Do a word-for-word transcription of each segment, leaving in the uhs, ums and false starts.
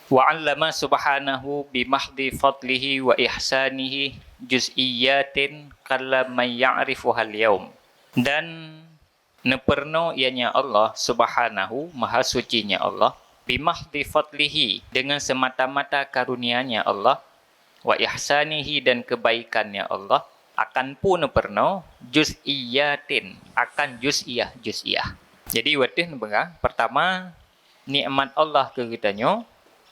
Wa 'allama subhanahu bi mahdhi fadlihi wa ihsanihi juz'iyyatin qalla man ya'rifuhal yaum. Dan neupeurunoe ianya Allah Subhanahu, Maha Sucinya Allah, bi mahdhi fadlihi, dengan semata-mata karunia-Nya Allah, wa ihsanihi, dan kebaikan-Nya Allah, akan peue neupeurunoe, juz'iyyatin, akan juz'iyah-juz'iyah. Jadi, watèe neupeugah, pertama, nikmat Allah keu geutanyoe,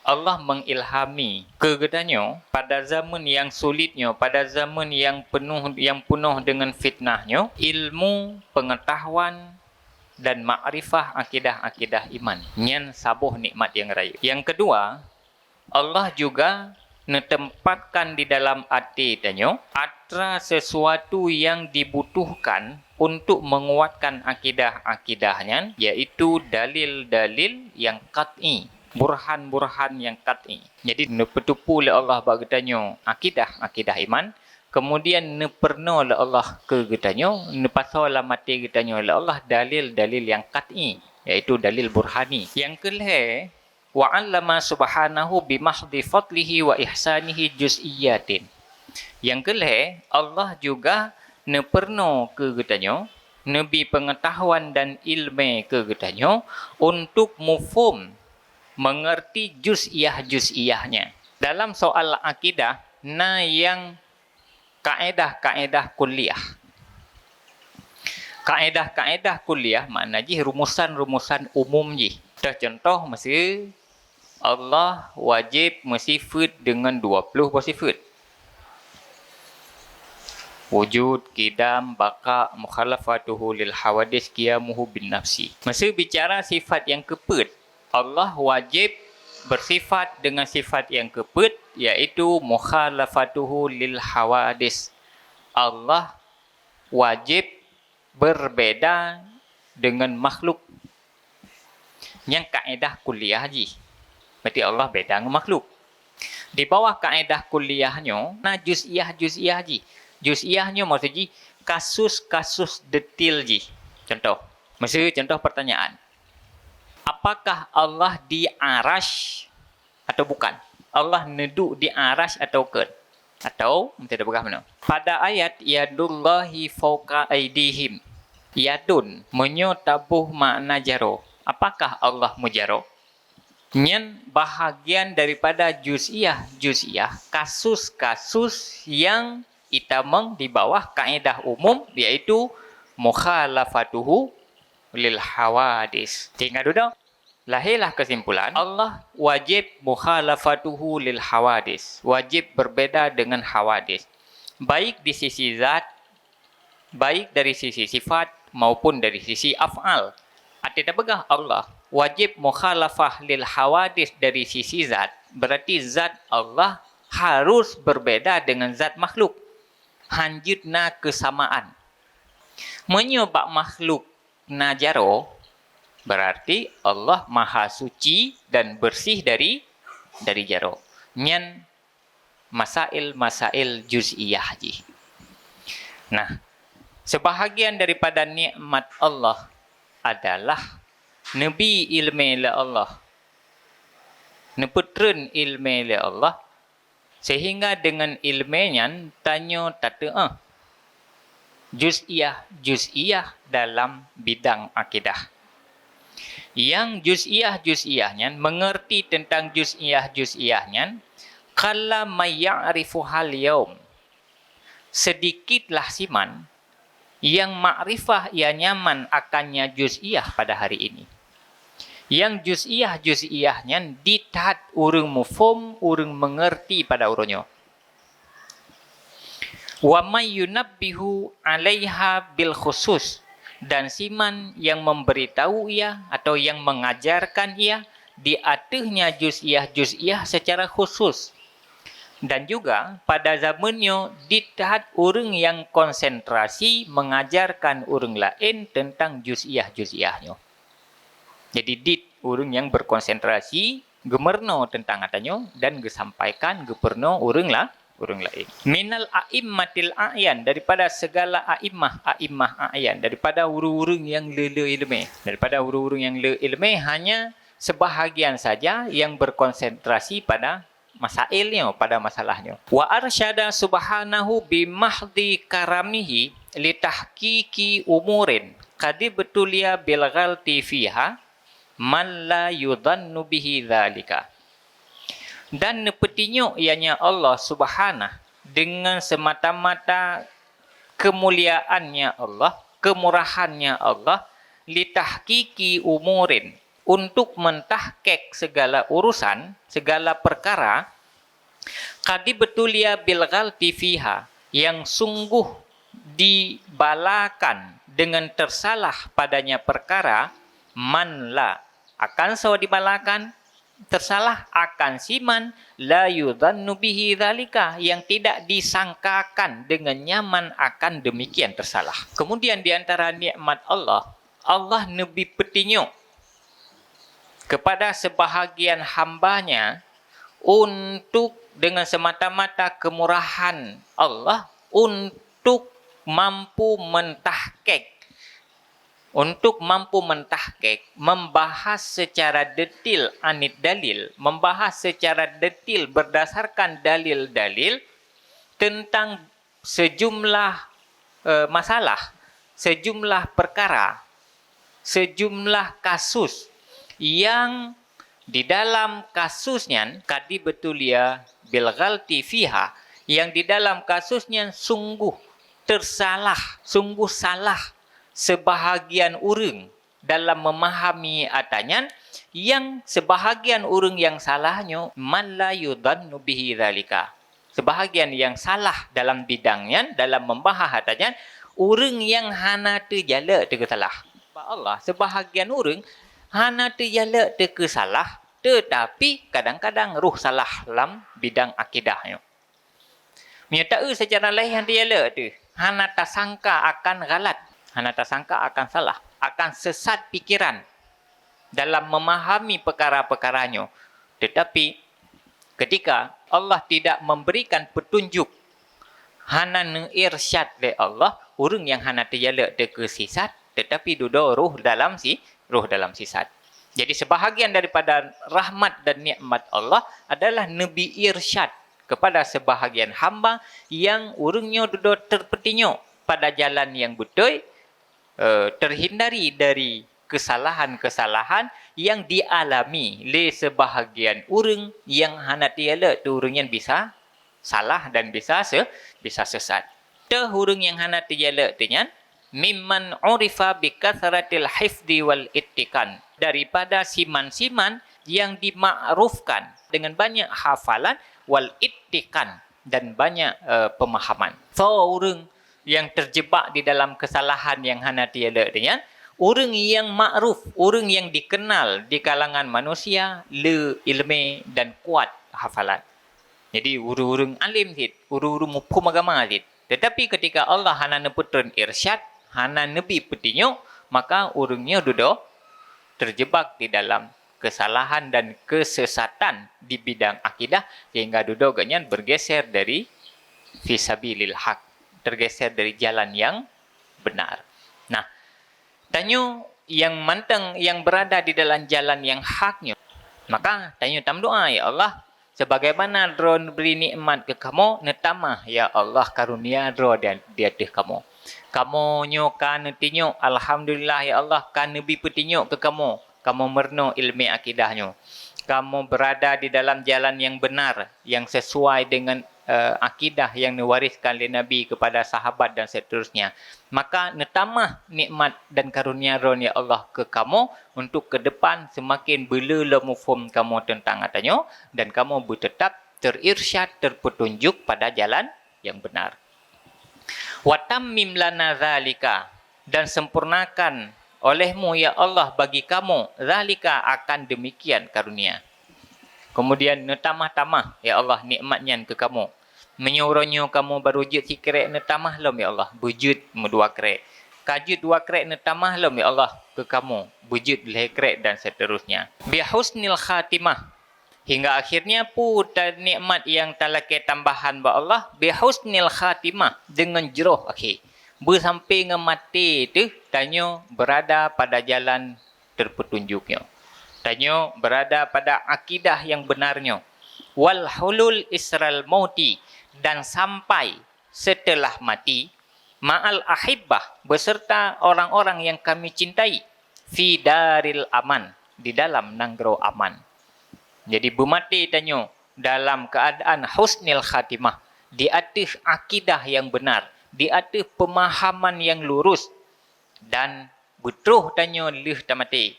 Allah mengilhami keu geutanyoe pada zaman nyang sulit nyoe, pada zaman nyang peunoh, nyang peunoh deungon fitnah nyoe, ilmu, pengetahuan, dan makrifah akidah-akidah iman. Nyan saboh nikmat nyang rayeuk. Nyang keudua, Allah juga neutempatkan di dalam até tanyoe atra sesuatu nyang dibutuhkan untuk menguatkan akidah-akidah nyan, yaitu dalil-dalil nyang qat'i, burhan-burhan nyang qat'i. Jadi, neupeuteupeue lé Allah bak geutanyoe akidah-akidah iman, kemudian neupeurunoe lé Allah keu geutanyoe, neupasoe lam até geutanyoe lé Allah dalil-dalil nyang qat'i, yaitu dalil burhani. Nyang keulhèe, wa 'allama subhanahu bi mahdhi fadlihi wa ihsanihi juz'iyyatin. Nyang keulhèe, Allah juga neupeurunoe keu geutanyoe, neubi pengetahuan dan ileumèe keu geutanyoe untuk muphom, mengerti juz'iyah-juz'iyahnya. Dalam soal akidah, na nyang kaedah-kaedah kulliyah. Kaedah-kaedah kulliyah makna jih rumusan-rumusan umum jih. Teucontoh, miseue Allah wajéb meusifeuet deungon dua ploh boh sifeuet. Wujud, qidam, baqa, mukhalafatuhu lil hawadits, qiyamuhu bin nafsi. Miseue bicara sifat nyang keupeuet, Allah wajéb beusifat deungon sifat nyang keupeuet, yaitu mukhalafatuhu lil hawadits. Allah wajéb berbeda deungon makhluk. Nyang kaedah kulliyah jih. Berarti Allah beda ngon makhluk. Di bawah kaedah kulliyah nyoe, na juz'iyah-juz'iyah jih. Juz'iyah nyoe maksud jih kasus-kasus detil jih. Contoh, miseue contoh pertanyaan. Apakah Allah di Arasy atau bukan? Allah neuduek di Arasy atau kon? Atau, meuteudeh peugah meunoe. Pada ayat, "Yadullahi fauqa aidihim." Yadun, meunyoe taboh makna jaroe. Apakah Allah meujaroe? Nyan bahagian daripada juz'iyah-juz'iyah, kasus-kasus nyang itamong di bawah kaedah umum, yaitu mukhalafatuhu lil hawadits. Tinggai dudoe. Lahirlah kesimpulan, Allah wajib mukhalafatuhu lil hawadits, wajib berbeda dengan hawadits, baik di sisi zat, baik dari sisi sifat, maupun dari sisi af'al. Arti tapeugah Allah wajib mukhalafah lil hawadits dari sisi zat, berarti zat Allah harus berbeda dengan zat makhluk. Hanjeuet na keusamaan. Meunyoe bak makhluk na jaroe, berarti Allah maha suci dan bersih dari, dari jaroe. Nyan masail-masail juz'iyah jih. Nah, sebahagian daripada nikmat Allah adalah neubi ileumèe lé Allah, neupeutreun ileumèe lé Allah, sehingga deungon ileumèe nyan tanyoe tateu'oh juz'iyah-juz'iyah dalam bidang akidah. Nyang juz'iyah-juz'iyah nyan, mengerti tentang juz'iyah-juz'iyah nyan, qalla may ya'rifuhal yaum. Sedikitlah siman nyang makrifah ia nyaman akannya juz'iyah pada hari ini. Nyang juz'iyah-juz'iyah nyan di that ureuëng muphom, ureuëng mengerti pada uroe nyoe. Wa may yunabbihu 'alaiha bil khusus, dan siman nyang memberitahu ia atau nyang mengajarkan ia di ateuhnya juz'iyah-juz'iyah secara khusus. Dan juga pada zaman nyoe di that ureuëng nyang konsentrasi mengajarkan ureuëng laén tentang juz'iyah-juz'iyah nyoe. Jadi dit ureuëng nyang berkonsentrasi geumeurunoe tentang ata nyoe dan geusampaikan geupeurunoe ureuëng la, ureuëng laén. Minal a'immatil a'yan, daripada segala a'immah, a'immah a'yan, daripada ureuëng-ureuëng nyang le-le ileumèe, daripada ureuëng-ureuëng nyang le ileumèe hanya Sebahagian saja yang berkonsentrasi pada masail nyoe, pada masalah nyoe. Wa arsyada subhanahu bi mahdi karamihi li tahqiqi umurin qad ibtuliya bil ghalti fiha man la yudhannu bihi dzalika. Dan neupeutinjok ianya Allah Subhanahu dengan semata-mata kemuliaannya Allah, kemurahannya Allah, li tahqiqi umurin, untuk mentahqiq segala urusan, segala perkara, qad ibtuliya bil ghalti fiha, yang sungguh dibalakan dengan tersalah padanya perkara, man la, akan soe dibalakan, tersalah akan si man la yudhannu bihi dzalika, yang tidak disangkakan dengannya man akan demikian tersalah. Kemudian di antara nikmat Allah, Allah neubri peutinjok kepada sebahagian hamba-Nya untuk dengan semata-mata kemurahan Allah untuk mampu mentahqiq, untuk mampu mentahqiq, membahas secara detil anit dalil, membahas secara detil berdasarkan dalil-dalil tentang sejumlah, eh, masalah, sejumlah perkara, sejumlah kasus yang di dalam kasus nyan qad ibtuliya bil ghalti fiha, yang di dalam kasus nyan sungguh tersalah, sungguh salah sebahagian ureuëng dalam memahami ata nyan, yang sebahagian ureuëng yang salah nyoe man la yudhannu bihi dzalika. Sebahagian yang salah dalam bidang nyan, dalam membahas ata nyan, ureuëng yang hana teujalak teuh keu salah. Bak Allah, sebahagian ureuëng hana teujalak teuh keu salah, tetapi kadang-kadang roh salah lam bidang akidah nyoe. Meunyoe ta-eu secara lahé hana teujalak teuh, hana tasangka akan ghalat, hana tasangka akan salah, akan sesat pikiran dalam memahami peukara-peukara nyoe. Tetapi ketika Allah tidak memberikan petunjuk, hana neuirsyad lé Allah, ureuëng nyang hana teujalak teuh keu sisat, tetapi dudoe roh dalam si, roh dalam sisat. Jadi sebahagian daripada rahmat dan nikmat Allah adalah neubri irsyad kepada sebahagian hamba yang ureuëng nyoe dudoe teupeutinjok pada jalan nyang beutôi, eh, terhindari dari kesalahan-kesalahan yang dialami lé sebahagian ureuëng nyang hana teujalak teuh ureuëng nyan bisa salah dan bisa se-, bisa sesat. Teuh ureuëng nyang hana teujalak teuh nyan, mimman urifa bi katsratil hifdzi wal ittiqan, daripada siman-siman yang dimakrufkan dengan banyak hafalan, wal ittiqan, dan banyak, eh, pemahaman. Soe ureuëng yang terjebak di dalam kesalahan yang hana teujalak teuh nyan? Ureuëng yang makruf, ureuëng yang dikenal di kalangan manusia le ileumé dan kuat hafalan. Jadi ureuëng-ureuëng alim cit, ureuëng-ureuëng muphom agama cit. Tetapi ketika Allah hana neupeutreun irsyad, hana neubri peutinjok, maka ureuëng nyoe dudoe terjebak di dalam kesalahan dan kesesatan di bidang akidah, sehingga dudoe gobnyan bergeser dari fi sabilil haq, tergeser dari jalan yang benar. Nah, tanyoe nyang mantong nyang berada di dalam jalan yang hak nyoe, maka tanyoe tameudoa, "Ya Allah, sebagaimana Droe neubri nikmat keu kamoe, neutamah, ya Allah, karunia Droe di, di ateueh kamoe. Kamoe nyoe ka neutinjok, alhamdulillah, ya Allah, ka neubri peutinjok keu kamoe. Kamoe meurunoe ileumé akidah nyoe. Kamoe berada di dalam jalan yang benar, yang sesuai dengan, eh, akidah yang neuwariskan lé Nabi kepada sahabat dan seterusnya. Maka neutamah nikmat dan karunia Droe, ya Allah, keu kamoe untuk ke depan semakin beuleuloh muphom kamoe teuntang ata nyoe dan kamoe beuteutap ter'irsyad, terpeutunjuk pada jalan yang benar. Wa tammim lana dzalika, dan sempurnakan oleh-Mu, ya Allah, bagi kamoe, dzalika, akan demikian karunia." Kemudian neutamah-tamah, ya Allah, nikmat nyan keu kamoe. Meunyoe uroe nyoe kamoe barô jeuet sikrek, neutamah lom, ya Allah, beujeuet meudua krek. Ka jeuet dua krek, neutamah lom, ya Allah, keu kamoe, beujeuet lhée krek dan seterusnya. Bi husnil khatimah, hingga akhirnya peue ta-, nikmat nyang talakée tambahan bak Allah, bi husnil khatimah, deungon jroh akhé. Beusampai ngon maté teuh tanyoe berada pada jalan terpeutunjuk nyoe. Tanyoe berada pada akidah yang benar nyoe. Wal hulul isral mauti, dan sampai setelah mati, ma'al ahibbah, beserta orang-orang yang kami cintai, fi daril aman, di dalam nanggroe aman. Jadi, beumaté tanyoe dalam keadaan husnil khatimah, di ateueh akidah yang benar, di ateueh pemahaman yang lurus, dan beutroh tanyoe lheueh tamaté,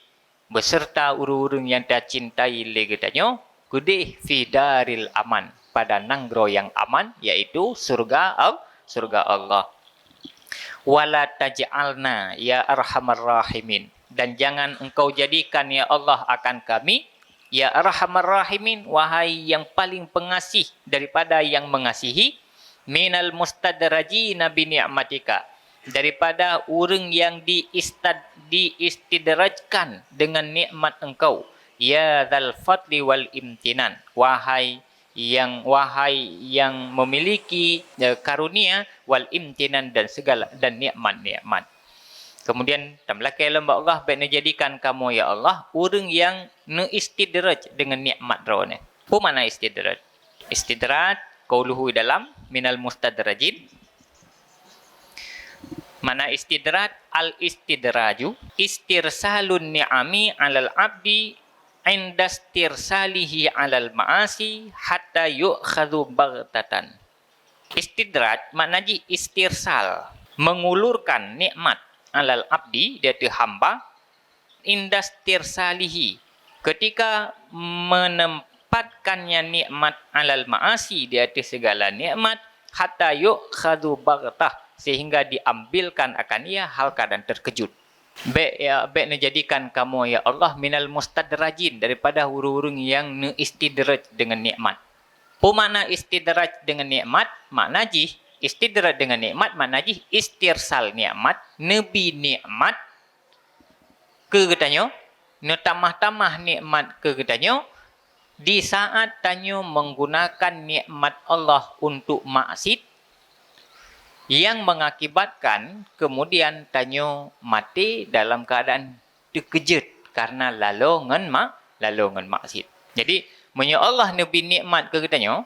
beserta ureuëng-ureuëng nyang tacintai lé geutanyoe, keudeh fi daril aman, pada nanggroe nyang aman, yaitu syurga Al-, syurga Allah. Wala taj'alna ya arhamar rahimin, dan jangan Engkau jadikan, ya Allah, akan kami, ya arhamar rahimin, wahai yang paling pengasih daripada yang mengasihi, minal mustadrajina bi ni'matika, daripada ureuëng yang diistad-, diistidrajkan dengan nikmat Engkau, ya dzal fadli wal imtinan, wahai yang, wahai yang memiliki, eh, karunia, wal imtinan, dan segala, dan nikmat-nikmat. Kemudian, tameulakée lom bak Allah, bék neujadikan kamoe, ya Allah, ureuëng nyang neuistidraj dengan nikmat Droeneuh. Peue makna istidraj? Istidraj, qauluhu dalam minal mustadrajin. Makna istidraj, al-istidraju, istirsalun ni'ami 'alal abdi indastirsalihi 'alal ma'asi hatta yu'khadhu baghtatan. Istidraj makna jih istirsal, mengulurkan nikmat 'alal abdi, di ateueh hamba, indastirsalihi, ketika menempatkannya nikmat 'alal ma'asi, di ateueh segala nikmat, hatta yu'khadhu baghtah, sehingga diambilkan akan ia hal keadaan terkejut. Bék, ya, bék neujadikan kamoe, ya Allah, minal mustadrajin, daripada ureuëng-ureuëng nyang neuistidraj dengan nikmat. Peue makna istidraj dengan nikmat? Makna jih, istidraj dengan nikmat makna jih istirsal nikmat, neubi nikmat keu geutanyoe, neutamah-tamah nikmat keu geutanyoe, di saat tanyoe menggunakan nikmat Allah untuk maksiat, yang mengakibatkan kemudian tanyoe maté dalam keadaan teukeujeuet karena laloe ngon ma-, laloe ngon maksiat. Jadi, meunyoe Allah neubi nikmat keu geutanyoe,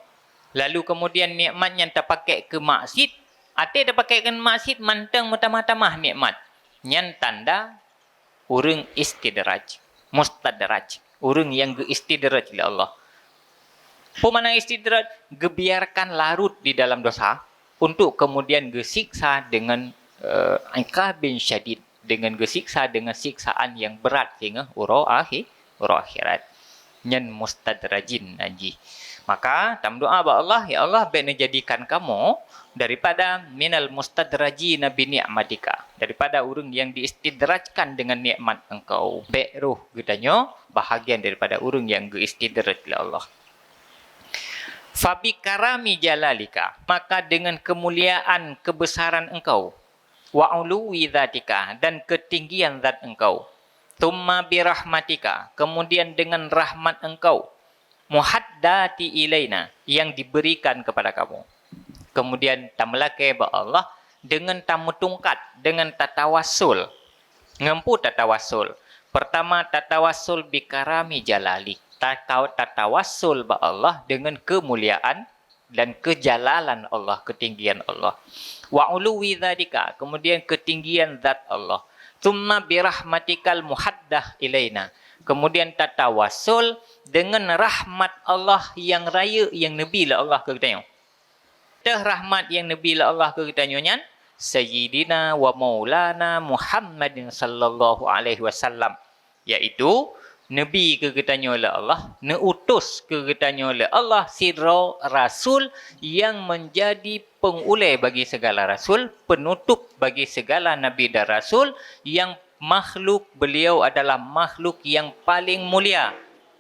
lalu kemudian nikmat nyan tapakék keu maksiat, até tapakék keu maksiat mantong meutamah-tamah nikmat, nyan tanda ureuëng istidraj, mustadraj, ureuëng nyang geuistidraj lé Allah. Peue makna istidraj? Geubiarkan larut di dalam dosa untuk kemudian geusiksa dengan, eh, iqabin syadid, dengan geusiksa dengan siksaan yang berat singoh uroe akhi-, uroe akhirat. Nyan mustadrajin nan jih. Maka, tameudoá bak Allah, "Ya Allah, bék neujadikan kamoe daripada minal mustadrajina bi ni'matika, daripada ureuëng yang diistidrajkan dengan nikmat Engkau." Bék roh geutanyoe bahagian daripada ureuëng yang geuistidraj lé Allah. "Fabi karami jalalika, maka dengan kemuliaan kebesaran Engkau, wa uluwi dzatika, dan ketinggian zat Engkau, tsumma bi rahmatika, kemudian dengan rahmat Engkau, muhaddati ilaina, yang diberikan kepada kamu." Kemudian tameulakée bak Allah dengan tameutungkat, dengan tatawassul. Ngon peue tatawassul? Pertama, tatawassul bi karami jalali. Tata-, tatawassul bak Allah dengan kemuliaan dan kejalalan Allah, ketinggian Allah. Wa uluwi dzatika, kemudian ketinggian zat Allah. Tsumma bi rahmatikal muhaddah ilaina. Kemudian tatawassul dengan rahmat Allah yang rayeuk yang neubi lé Allah keu geutanyoe. Teuh rahmat yang neubi lé Allah keu geutanyoe nyan, Sayyidina wa Maulana Muhammadin sallallahu alaihi wasallam, yaitu neubi keu geutanyoe lé Allah, neuutus keu geutanyoe lé Allah sidroe rasul yang menjadi pengulée bagi segala rasul, penutup bagi segala nabi dan rasul, yang makhluk beliau adalah makhluk yang paling mulia.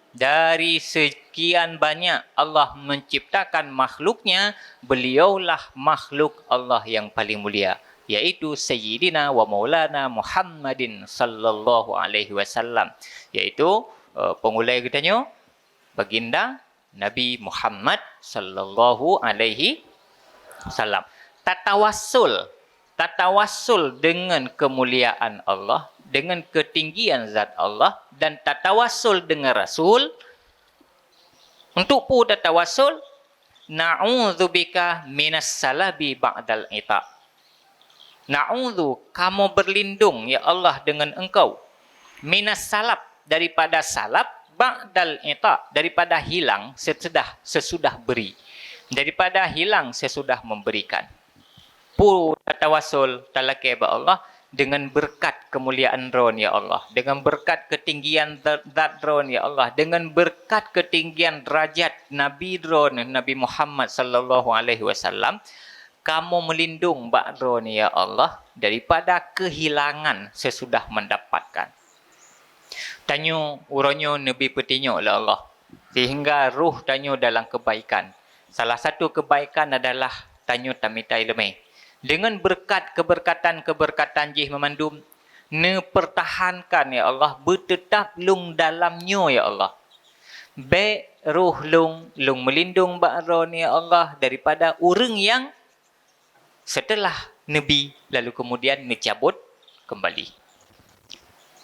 Dari sekian banyak Allah menciptakan makhluknya, beliaulah makhluk Allah yang paling mulia, yaitu Sayyidina wa Maulana Muhammadin sallallahu alaihi wasallam, yaitu, eh, pengulée geutanyoe, Baginda Nabi Muhammad sallallahu alaihi wasallam. Tatawassul, tatawassul dengan kemuliaan Allah, dengan ketinggian zat Allah dan tatawassul dengan Rasul. Untuk peue tatawassul? Na'udzubika minas salabi ba'dal ita. Na'udzu, kamoe berlindung, ya Allah, dengan Engkau. Minas salab, daripada salab, ba'dal ita, daripada hilang sesudah, sesudah beri. Daripada hilang sesudah memberikan. Peue tatawassul, talakée bak Allah, dengan berkat kemuliaan Droen, ya Allah, dengan berkat ketinggian zat, zat Droen, ya Allah, dengan berkat ketinggian derajat Nabi Droen, Nabi Muhammad sallallahu alaihi wasallam, kamoe meulindong bak Droen, ya Allah, daripada kehilangan sesudah mendapatkan. Tanyoe uroe nyoe neubi peutinyoe lé Allah, sehingga roh tanyoe dalam kebaikan. Salah satu kebaikan adalah tanyoe tamita ileumé. Deungon beureukat keubeureukat-keubeureukat jih meumandum, neupeurtahankan, ya Allah, beuteutab lôn dalam nyoe, ya Allah. Bék roh lôn, lôn meulindong bak Droen, ya Allah, daripada ureuëng nyang seuteulah neubi, lalu keumudian neucabot keumbali.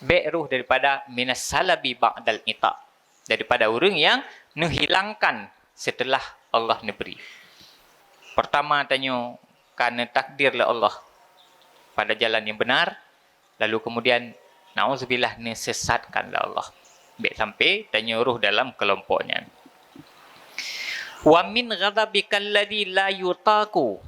Bék roh daripada minas salabi ba'dal ita, daripada ureuëng nyang neuhilangkan seuteulah Allah neubri. Peurtama, tanyoe ka neutakdir lé Allah pada jalan nyang beunar, lalu keumudian, na'udzubillah, neusesatkan lé Allah. Bék sampai tanyoe roh dalam keulompok nyan. Wa min ghadabikal ladzi la yutaqu,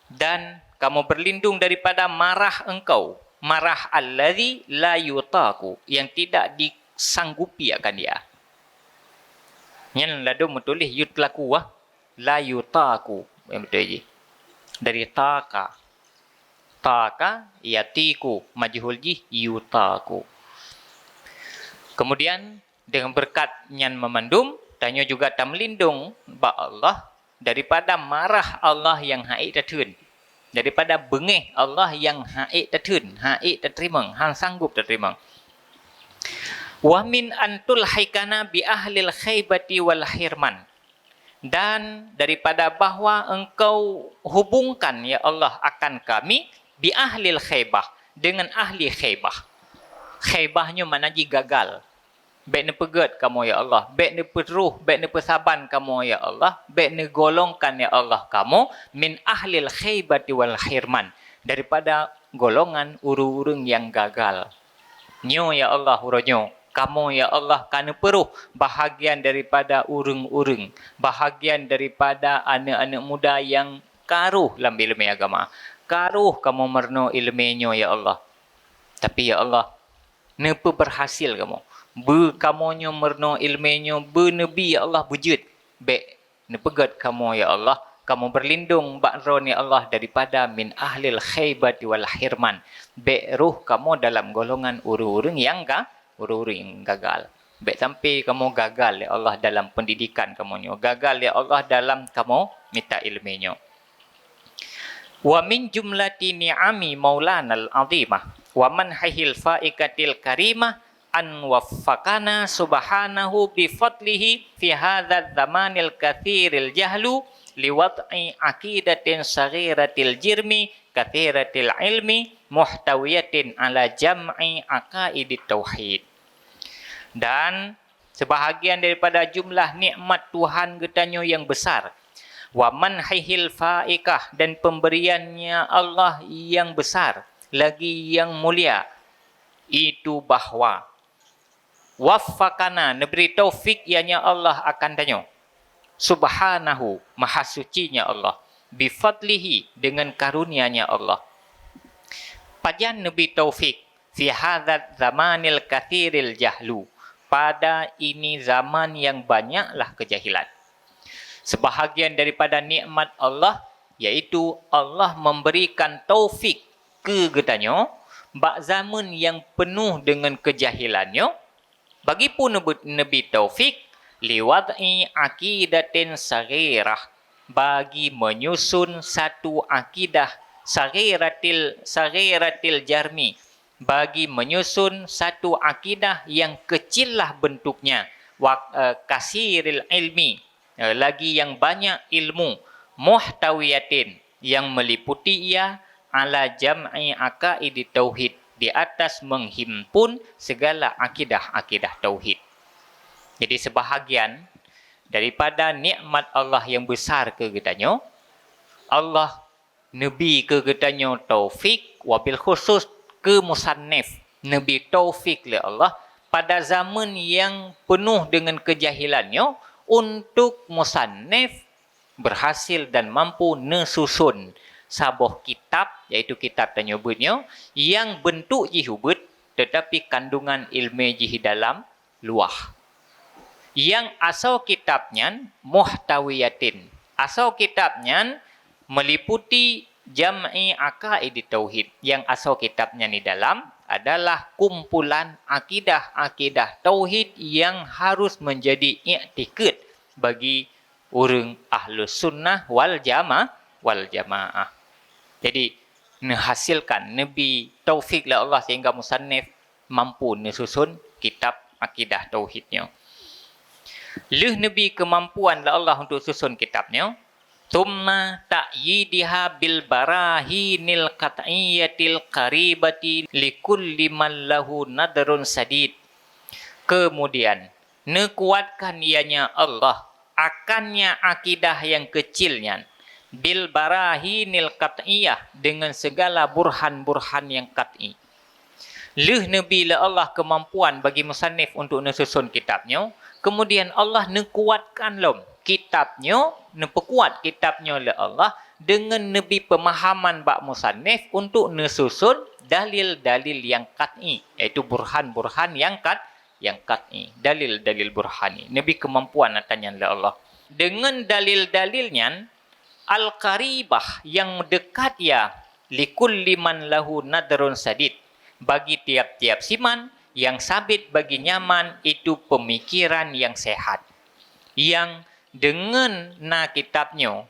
dan kamoe berlindung daripada marah Engkau, marah alladzi la yutaqu, yang tidak disanggupi akan dia. Nyan ladôm meutuléh yutlaqu, wah, la yutaqu, nyang beutôi jih. Dari taqa. Taqa, yatiqu, majhul jih yutaqu. Keumudian, deungon beureukat nyan meumandum, tanyoe juga tameulindong bak Allah daripada marah Allah nyang ha'ék tatheun, daripada beungéh Allah nyang ha'ék tatheun, ha'ék tateurimong, han sanggob tateurimong. Wa min an tulhikana bi ahlil khaibati wal hirman. Dan daripada bahwa Engkau hubungkan, ya Allah, akan kami bi ahlil khaibah, dengan ahli khaibah. Khaibah nyoe makna jih gagal. Bék neupeugét kamoe, ya Allah. Bék neupeutroh, bék neupeusaban kamoe, ya Allah. Bék neugolongkan, ya Allah, kamoe min ahlil khaibati wal hirman, daripada golongan ureuëng-ureuëng nyang gagal. Nyoe, ya Allah, uroe nyoe, kamoe, ya Allah, ka neupeuroh bahagian daripada ureuëng-ureuëng, bahagian daripada aneuëk-aneuëk muda nyang ka roh lam iéleumé agama. Ka roh kamoe meurunoe iéleumé nyoe, ya Allah. Tapi, ya Allah, neupeubeurhasil kamoe. Beu kamoe nyoe meurunoe iéleumé nyoe, beu neubi, ya Allah, beujeuet. Bék neupeugét kamoe, ya Allah, kamoe berlindong bak Droen, ya Allah, daripada min ahlil khaibati wal hirman. Bék roh kamoe dalam golongan ureuëng-ureuëng nyang ga-, ureuëng-ureuëng nyang gagal. Bék sampai kamoe gagal, ya Allah, dalam pendidikan kamoe nyoe. Gagal, ya Allah, dalam kamoe mita iéleumé nyoe. Wa min jumlati ni'ami Maulanal azimah wa manhihil faikatil karimah an waffaqana subhanahu bi fadlihi fi hadzal zamanil katsiril jahlu li wad'i aqidatin saghiratil jirmi katsiratil ilmi muhtawiyatin ala jam'i aqaidit tauhid. Dan sebahagian daripada jumlah nikmat Tuhan geutanyoe nyang besar, wa manhihil faikah, dan pemberiannya Allah yang besar, lagi yang mulia, itu bahwa waffaqana, neubri taufik ianya Allah akan tanyoe, subhanahu, maha sucinya Allah, bifadlihi, dengan karunia-Nya Allah. Pajan neubri taufik? Fi hadzal zamanil katsiril jahlu, pada ini zaman yang banyaklah kejahilan. Sebahagian daripada nikmat Allah, yaitu Allah memberikan taufik keu geutanyoe bak zameun nyang peunoh deungon keujahilan nyoe. Bagi peue neubi-, neubri taufik? Liwad'i aqidatin saghirah, bagi menyusun satu akidah saghiratil, saghiratil jarmi, bagi menyusun satu akidah yang kecillah bentuknya, wa, eh, kasiril ilmi, eh, lagi yang banyak ilmu, muhtawiyatin, yang meliputi ia, ala jam'i aqaidi tauhid, di atas menghimpun segala akidah-akidah tauhid. Jadi, sebahagian daripada nikmat Allah yang besar keu geutanyoe, Allah neubi keu geutanyoe taufik, wabil khusus keu musannif, neubi taufik lé Allah pada zaman yang penuh dengan kejahilan nyoe untuk musannif berhasil dan mampu neususun saboh kitab, yaitu kitab tanyoe beuet nyoe, yang bentuk jih ubit, tetapi kandungan ilmu jih dalam luah. Yang asoe kitab nyan muhtawiyatin. Asoe kitab nyan meliputi jam'i aqaidi tauhid. Yang asoe kitab nyan di dalam adalah kumpulan akidah-akidah tauhid yang harus menjadi iktikad bagi ureuëng ahlus sunnah wal jama-, wal jamaah. Jadi, neuhasilkan, neubi taufik lé Allah sehingga musannif mampu neususun kitab akidah tauhid nyoe. Lheueh neubi keumampuan lé Allah untuk susun kitab nyoe, tsumma ta'yidiha bil barahinil qat'iyyatil qaribati likulli man lahu nadrun sadid. Kemudian, neukuatkan ianya Allah akannya akidah yang kecil nyan, bil barahinil qat'iyah, dengan segala burhan-burhan yang qat'i. Lheueh neubi lé Allah keumampuan bagi musannif untuk neususun kitab nyoe, kemudian Allah neukuatkan lom kitab nyoe, neupeukuat kitab nyoe lé Allah dengan neubi peumahaman bak musannif untuk neususun dalil-dalil yang qat'i, yaitu burhan-burhan yang qat-, yang qat'i, dalil-dalil burhani. Neubi keumampuan ata nyan lé Allah. Dengan dalil-dalil nyan, al-qaribah, yang dekat ya, likulli man lahu nadrun sadid, bagi tiap-tiap siman yang sabit bagi nyaman itu pemikiran yang sehat. Yang dengan na kitab nyoe,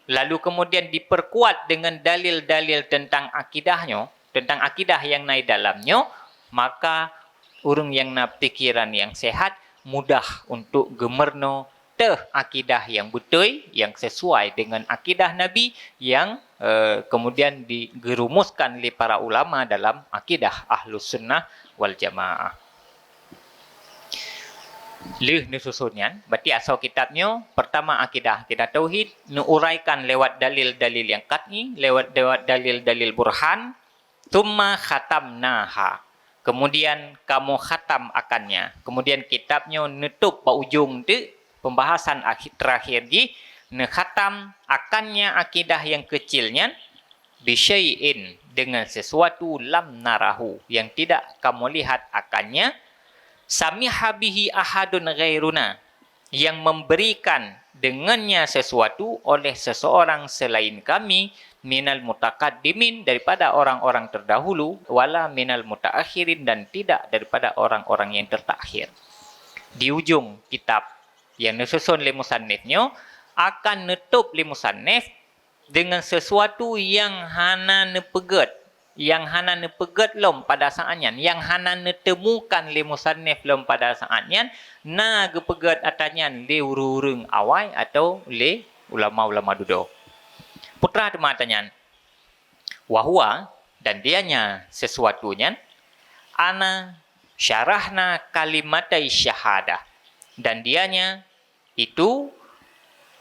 lalu kemudian diperkuat dengan dalil-dalil tentang akidah nyoe, tentang akidah yang na di dalam nyoe, maka ureuëng yang na pikiran yang sehat mudah untuk geumeurnoe teuh akidah yang beutôi, yang sesuai dengan akidah Nabi, yang, eh, kemudian digerumuskan lé para ulama dalam akidah Ahlus Sunnah wal Jamaah. Lheueh neususun nyan, berarti asoe kitab nyoe, pertama akidah, akidah tauhid, neuuraikan lewat dalil-dalil yang qat'i, lewat, lewat dalil-dalil burhan, tsumma khatamnaha. Kemudian kamoe khatam akannya. Kemudian kitab nyoe neutôb bak ujong teuk pembahasan akhir, terakhir jih, neukhatam akannya akidah yang kecil nyan, bisyai'in, dengan sesuatu, lam narahu, yang tidak kamoe lihat akannya, samiha bihi ahadun ghairuna, yang memberikan dengannya sesuatu oleh seseorang selain kami, minal mutaqaddimin, daripada orang-orang terdahulu, wala minal mutaakhirin, dan tidak daripada orang-orang yang tertakhir. Di ujong kitab yang neususun lé musannif nyoe, akan neutôb lé musannif dengan sesuatu yang hana neupeugét, yang hana neupeugét lom pada saat nyan, yang hana neuteumukan lé musannif lom pada saat nyan, na geupeugét ata nyan lé ureuëng-ureuëng awai atau lé ulama-ulama dudoe. Peue teuma ata nyan? Wa huwa, dan dianya sesuatu nyan, ana syarahna kalimatai syahadah, dan dianya itu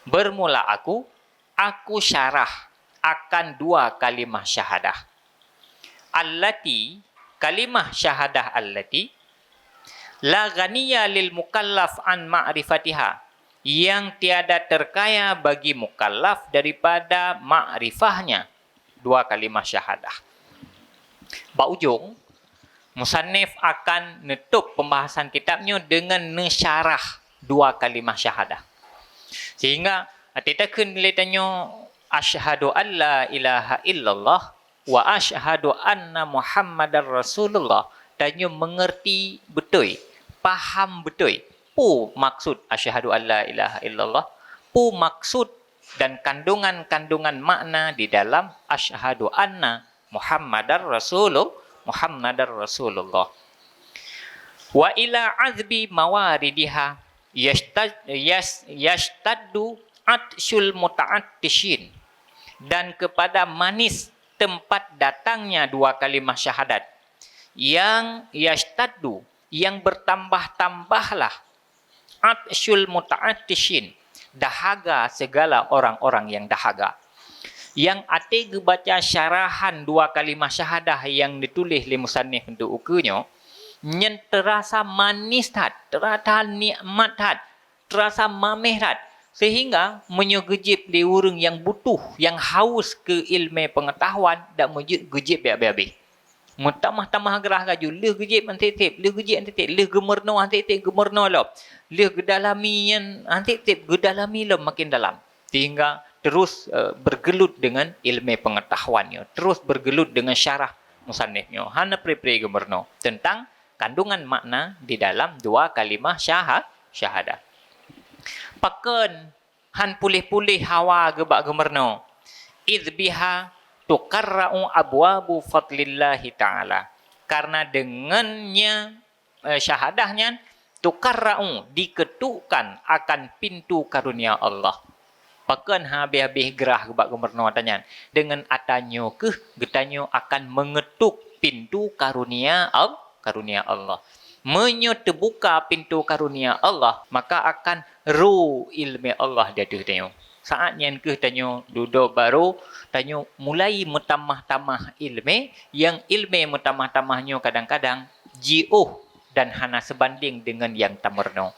bermula aku, aku syarah akan dua kalimah syahadah. Allati, kalimah syahadah allati, la ghaniya lil mukallaf an ma'rifatiha, yang tiada terkaya bagi mukallaf daripada makrifahnya. Dua kalimah syahadah. Bak ujong, musannif akan neutôb pembahasan kitab nyoe dengan neusyarah dua kalimah syahadah. Sehingga, até takheun lé tanyoe, "Asyhadu an la ilaha illallah wa asyhadu anna Muhammadar Rasulullah." Tanyoe mengerti beutôi, paham beutôi peue maksud asyhadu an la ilaha illallah, peue maksud dan kandungan-kandungan makna di dalam asyhadu anna Muhammadar Rasulu-, Muhammadar Rasulullah. Wa ila azbi mawaridiha yashtad-, yas-, yashtaddu atsyul muta'attisyin. Dan kepada manis tempat datangnya dua kalimah syahadat. Yang yashtaddu, yang bertambah-tambahlah, atsyul muta'attisyin, dahaga segala orang-orang yang dahaga. Yang até geubaca syarahan dua kalimah syahadah yang dituléh lé musannif untuk ukeue nyoe, nyan teurasa manis that, teurasa nikmat that, teurasa mameh that, sehingga meunyoe geujieb lé ureuëng nyang butuh, nyang haus keu ileumé peungeutahuan, dak meujeuet geujieb beu habéh-habéh. Meutamah-tamah grah laju, lheueh geujieb han sép-sép, lheueh geujieb han sép-sép, lheueh geumeurunoe han sép-sép, geumeurunoe lom. Lheueh geudalami nyan han sép-sép, geudalami lom makin dalam. Sehingga terus, eh, bergelut dengan ileumé peungeutahuan nyoe, terus bergelut dengan syarah musannif nyoe. Hana pré-pré geumeurunoe teuntang kandungan makna di dalam dua kalimah syaha-, syahadah. Pakon han puléh-puléh hawa geuh bak geumeurunoe? Idz biha tuqarra'u abwabu fadlillahi ta'ala. Karena deungon nya, eh, syahadah nyan, tuqarra'u, dikeutukkan akan pintu karunia Allah. Pakon han habéh-habéh grah geuh bak geumeurunoe ata nyan? Deungon ata nyoe keuh geutanyoe akan meungetuk pintu karunia Al-, karunia Allah. Meunyoe teubuka pintu karunia Allah, maka akan ro ileumé Allah di ateueh tanyoe. Saát nyan keuh tanyoe dudoe barô, tanyoe mulai meutamah-tamah ileumé, nyang ileumé meutamah-tamah nyoe kadang-kadang jiôh dan hana seubandéng deungon nyang tameurunoe.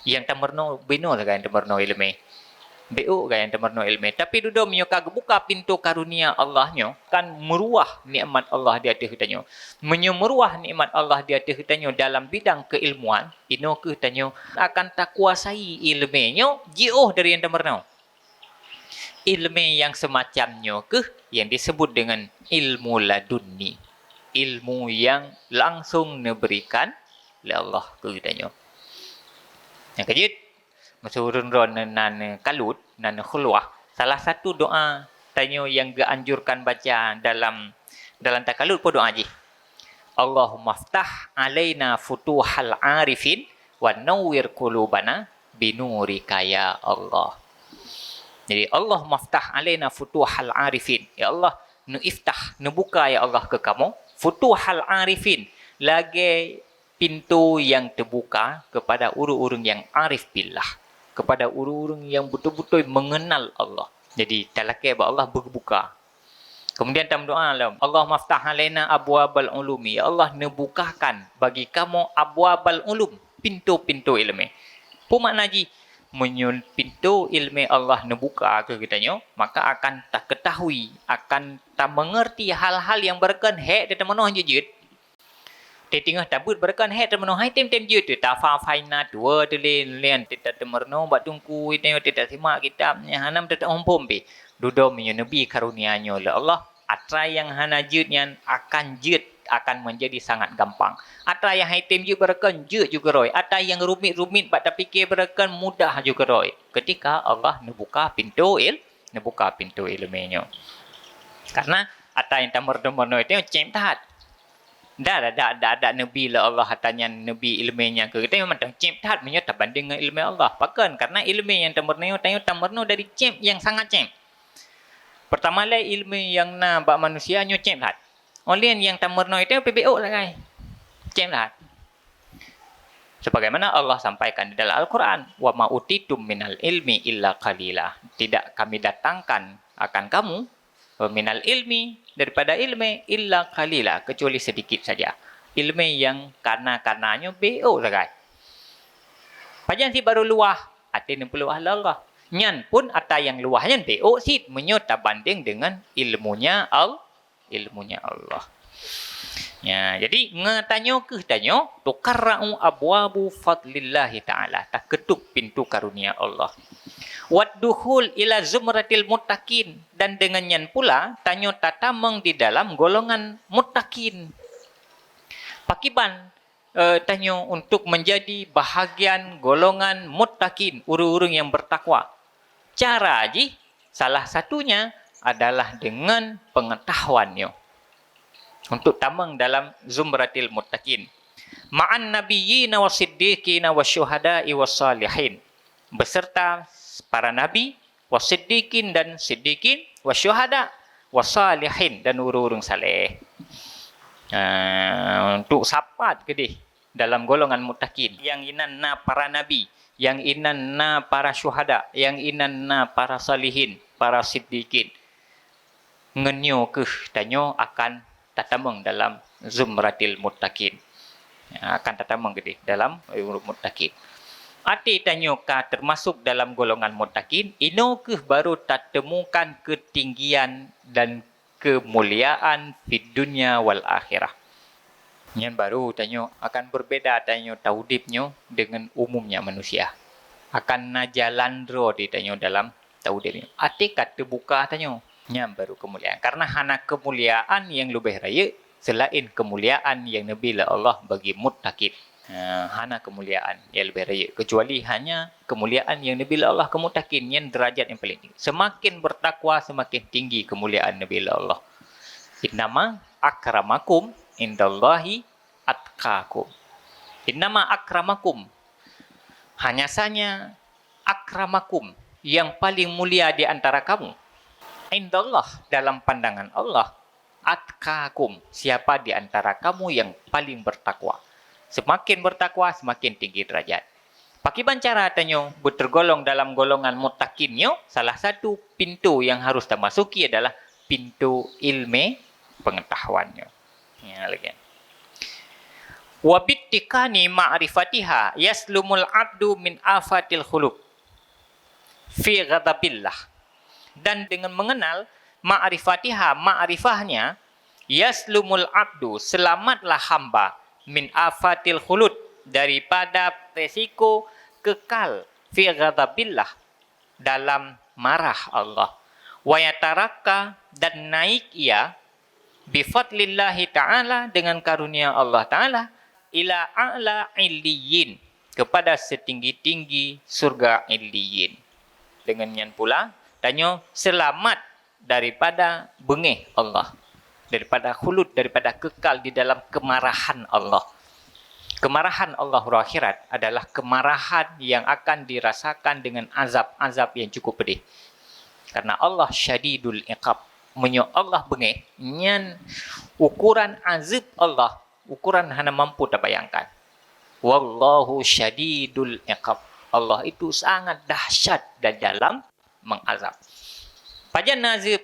Nyang tameurunoe binoe sagai nyang tameurunoe ileumé. Beu sagai nyang tameurunoe ileumé. Tapi dudoe meunyoe ka geubuka pintoe karunia Allah nyoe, kan meuruah nikmat Allah di ateueh geutanyoe. Meunyoe meuruah nikmat Allah di ateueh geutanyoe dalam bidang keilmuan, inoe kheueh tanyoe akan takuasai ileumé nyoe jiôh dari nyang tameurunoe. Ileumé nyang seumacam nyoe kheueh nyang disebut deungon ilmu ladunni, ilmu nyang langsong neuberikan lé Allah keu geutanyoe. Nyang keujeuet, meusurun droe nan, nan kalut, nan khulwah, salah satu doa tanyoe nyang geuanjurkan baca dalam, dalam takalut peue doa jih? Allahummaftah alaina futuhal arifin wa nawwir qulubana binurika ya Allah. Jadi, Allahummaftah alaina futuhal arifin. Ya Allah, neuiftah, neubuka ya Allah keu kamoe futuhal arifin, lagée pintoe nyang teubuka keupada ureuëng-ureuëng nyang arif billah, keupada ureuëng-ureuëng nyang beutôi-beutôi meungeunal Allah. Jadi, talakée bak Allah beubuka. Kemudian tameudoa lom, "Allahummaftah alaina abwabal ulumi." Ya Allah, neubukakan bagi kamoe abwabal ulum, pintoe-pintoe ileumé. Peue makna jih? Meunyoe pintoe ileumé Allah neubuka keu geutanyoe, maka akan takeutahui, akan tameungeurti hal-hal nyang beureukan hék teutameunoh jeuet-jeuet. Teutinggai tabeuet beureukan hék teumeunoe hai tem-tem jeuet teuh, tafa-faina tuwoe teuh lé-, lé-, teuta teumeurunoe bak teungku, teuta simak kitab nyan hana teuta muphom pih. Dudoe meunyoe neubi karunia nyoe lé Allah, atra nyang hana jeuet nyan akan jeuet, akan meunjadi sangat gampang. Atra nyang hai tem jeuet beureukan jeuet ju keurôi, atra nyang rumit-rumit bak tapike beureukan mudah ju keurôi, keutika Allah neubuka pintoe il-, neubuka pintoe ileumé nyoe. Karena atra nyang tameurunoe-runoe teuh cém that. Dak, dak, dak, dak, dak neubi lé Allah atra nyan, neubi ileumé nyan keu geutanyoe mantong cém that meunyoe tabandéng ngon ileumé Allah. Pakon? Karena ileumé nyang tameurunoe, tanyoe tameurunoe dari cém nyang sangat cém. Peurtama lé ileumé nyang na bak manusia nyoe cém that. Óh lheueh nyang tameurunoe teuh pih beu sagai. Cém that. Sebagaimana Allah sampaikan di dalam Al-Quran, "Wa ma utitum minal ilmi illa qalila." Tidak Kami datangkan akan kamu minal ilmi, daripada ilmu, illa qalila, kecuali sedikit saja. Ilmu nyang kana-kana nyoe beu sagai. Pajan cit barô luwah, até neupeuluwah lé Allah. Nyan pun atra nyang luwah nyan beu cit meunyoe tabandéng deungon ilmunya Al-, ilmunya Allah. Ya, jadi ngon tanyoe keuh tanyoe, tuqarra'u abwabu fadlillahi ta'ala, takeutuk pintoe karunia Allah. Wad dukhul ila zumratil muttaqin, dan deungon nyan pula tanyoe tatamong di dalam golongan muttaqin. Pakiban, eh, tanyoe untuk menjadi bahagian golongan muttaqin, ureuëng-ureuëng nyang bertakwa? Cara jih salah satunya adalah deungon peungeutahuan nyoe. Untuk tamong dalam zumratil muttaqin. Ma'an nabiyyina wasiddiqina wasyuhada'i wassalihin. Beserta para nabi, wasiddiqin dan siddiqin, wasyuhada, wassalihin dan ureuëng-ureuëng saleh. Ah, untuk sapat keudeh dalam golongan muttaqin. Nyang inan na para nabi, nyang inan na para syuhada, nyang inan na para salihin, para siddiqin. Ngon nyoe kheueh tanyoe akan tatamong dalam zumratil muttaqin. Akan tatamong keudeh dalam zumratil muttaqin. Até tanyoe ka teumasok dalam golongan muttaqin, inoe kheueh barô tateumukan keutinggian dan keumuliaan fid dunya wal akhirah. Nyan barô tanyoe akan berbeda tanyoe taudeb nyoe deungon umumnya manusia. Akan na jalan droe di tanyoe dalam taudeb nyoe. Até ka teubuka tanyoe. Nyan barô keumuliaan. Karena hana keumuliaan nyang leubeh rayeuk selain keumuliaan nyang neubi lé Allah bagi muttaqin. Ha, hana keumuliaan nyang leubeh rayeuk, kecuali hanya keumuliaan nyang neubi lé Allah keu muttaqin, nyan derajat nyang paleng tinggi. Seumaken beutakwa, seumaken tinggi keumuliaan neubi lé Allah. "Innama akramakum indallahi atqakum." "Innama akramakum", hanya sanya, "akramakum", nyang paleng mulia di antara kamu, "indallah", dalam pandangan Allah, "atqakum", siapa di antara kamu yang paling bertakwa. Semakin bertakwa, semakin tinggi derajat. Pakiban cara tanyoe beutergolong dalam golongan muttaqin nyoe, salah satu pintu yang harus tamasuki adalah pintu ilmu pengetahuan nyoe. Ya, lagi. "Wa bittiqani ma'rifatiha yaslumul abdu min afatil khulub fi ghadabillah." Dan dengan mengenal ma'rifatiha, ma'rifahnya, "yaslumul abdu", selamatlah hamba, "min afatil khulud", daripada resiko kekal, "fi ghadabillah", dalam marah Allah. "Wa yatarakka", dan naik ia, "bi fadlillahi ta'ala", dengan karunia Allah Ta'ala, "ila a'la illiyin", kepada setinggi-tinggi surga Illiyin. Dengan nyan pula, tanyoe selamat daripada beungéh Allah, daripada khulud, daripada kekal di dalam kemarahan Allah. Kemarahan Allah uroe akhirat adalah kemarahan yang akan dirasakan dengan azab-azab yang cukup pedih. Karena Allah syadidul iqab. Meunyoe Allah beungéh, nyan ukuran azab Allah, ukuran hana mampu tabayangkan. "Wallahu syadidul iqab." Allah itu sangat dahsyat dan dalam mengazab. Pajan azab?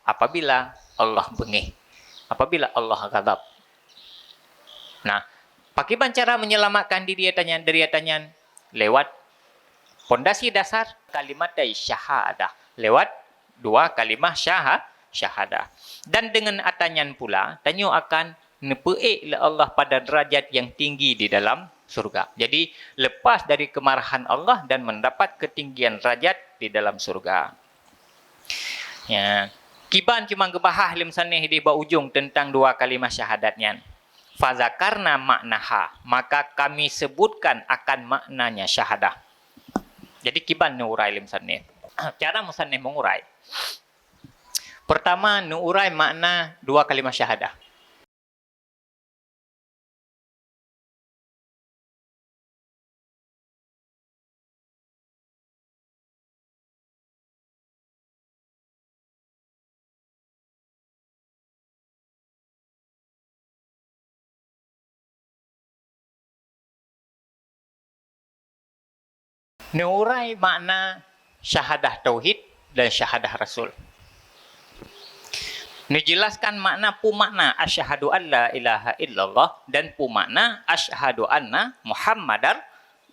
Apabila Allah beungéh, apabila Allah ghadab. Nah, pakiban cara menyelamatkan diri ata nyan, dari ata nyan? Lewat pondasi dasar kalimatai syahadah, lewat dua kalimah syaha-, syahadah. Dan dengan ata nyan pula, tanyoe akan neupeuék lé Allah pada derajat yang tinggi di dalam surga. Jadi, lepas dari kemarahan Allah dan mendapat ketinggian derajat di dalam surga. Ya. Kiban cuma geubahas lé meusanéh di bak ujong teuntang dua kalimah syahadat nyan. "Fazakarna maknaha", maka kami sebutkan akan maknanya syahadah. Jadi, kiban neuurai lé meusanéh. Cara meusanéh mengurai. Pertama, neuurai makna dua kalimah syahadah. Neuurai makna syahadah tauhid dan syahadah rasul. Neujelaskan makna, peue makna asyhadu an la ilaha illallah dan peue makna asyhadu anna Muhammadar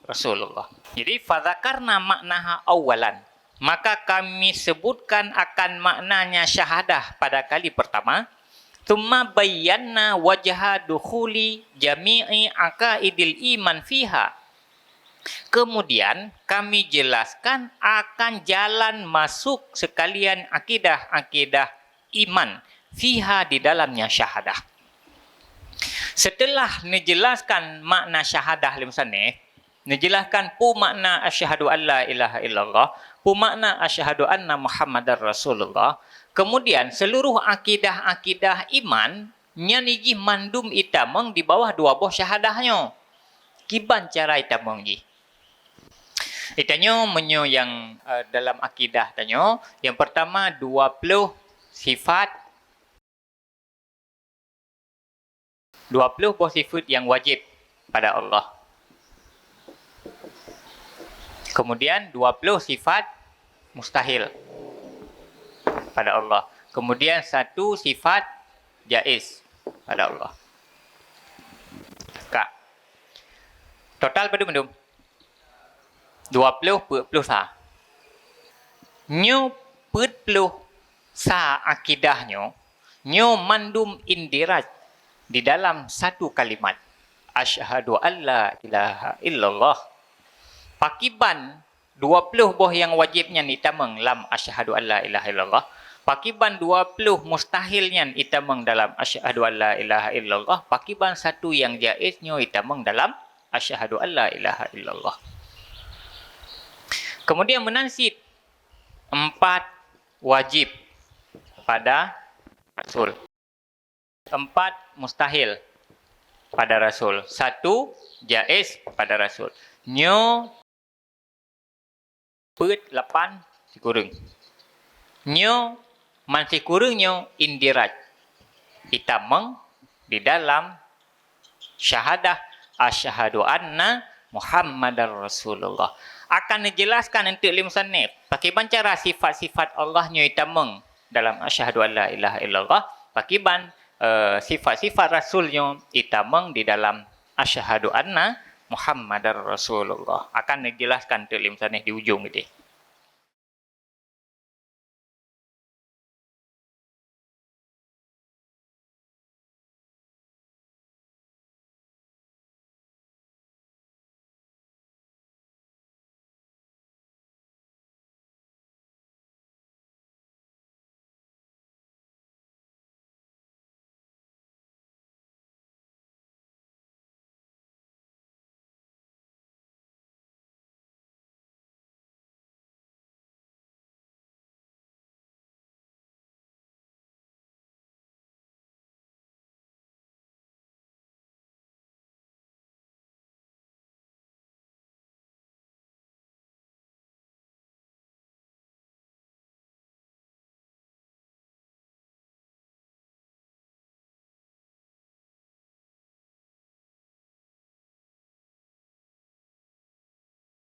Rasulullah. Jadi, fadzakarna maknaha awwalan. Maka kami sebutkan akan maknanya syahadah pada kali pertama. Tsumma bayyanna wajha dukhuli jami'i aqaidil iman fiha. Kemudian kami jelaskan akan jalan masuk sekalian akidah-akidah iman fiha, di dalamnya syahadah. Setelah neujelaskan makna syahadah lé meusanéh, neujelaskan peue makna asyhadu an la ilaha illallah, peue makna asyhadu anna Muhammadar Rasulullah, kemudian seluruh akidah-akidah iman nyan jih mandum itamong di bawah dua boh syahadah nyoe. Kiban cara itamong jih? Itanyoe meunyoe nyang, eh, dalam akidah tanyoe, nyang pertama dua ploh sifat. Dua puluh boh sifat yang wajib pada Allah. Kemudian dua puluh sifat mustahil pada Allah. Kemudian satu sifat jaiz pada Allah. Ka. Total padum mandum? Dua puluh peuet puluh sa. Nyoe peuet puluh sa akidah nyoe, nyoe mandum indiraj di dalam satu kalimat, "Asyhadu an la ilaha illallah." Pakiban dua puluh boh nyang wajéb nyan itamong lam asyhadu an la ilaha illallah? Pakiban dua puluh mustahil nyan itamong dalam asyhadu an la ilaha illallah? Pakiban satu nyang jaiz nyoe itamong dalam asyhadu an la ilaha illallah? Kemudian meunan cit empat wajib pada Rasul. Empat mustahil pada Rasul. Satu jaiz pada Rasul. Nyoe peuet lapan sikureueng. Nyoe man sikureueng nyoe indiraj. Itamong di dalam syahadah asyhadu anna Muhammadar Rasulullah. Akan neujelaskan eunteuk lé musannif, pakiban cara sifat-sifat Allah nyoe itamong dalam asyhadu an la ilaha illallah, pakiban, eh, sifat-sifat Rasul nyoe itamong di dalam asyhadu anna Muhammadar Rasulullah. Akan neujelaskan eunteuk lé musannif di ujong geude.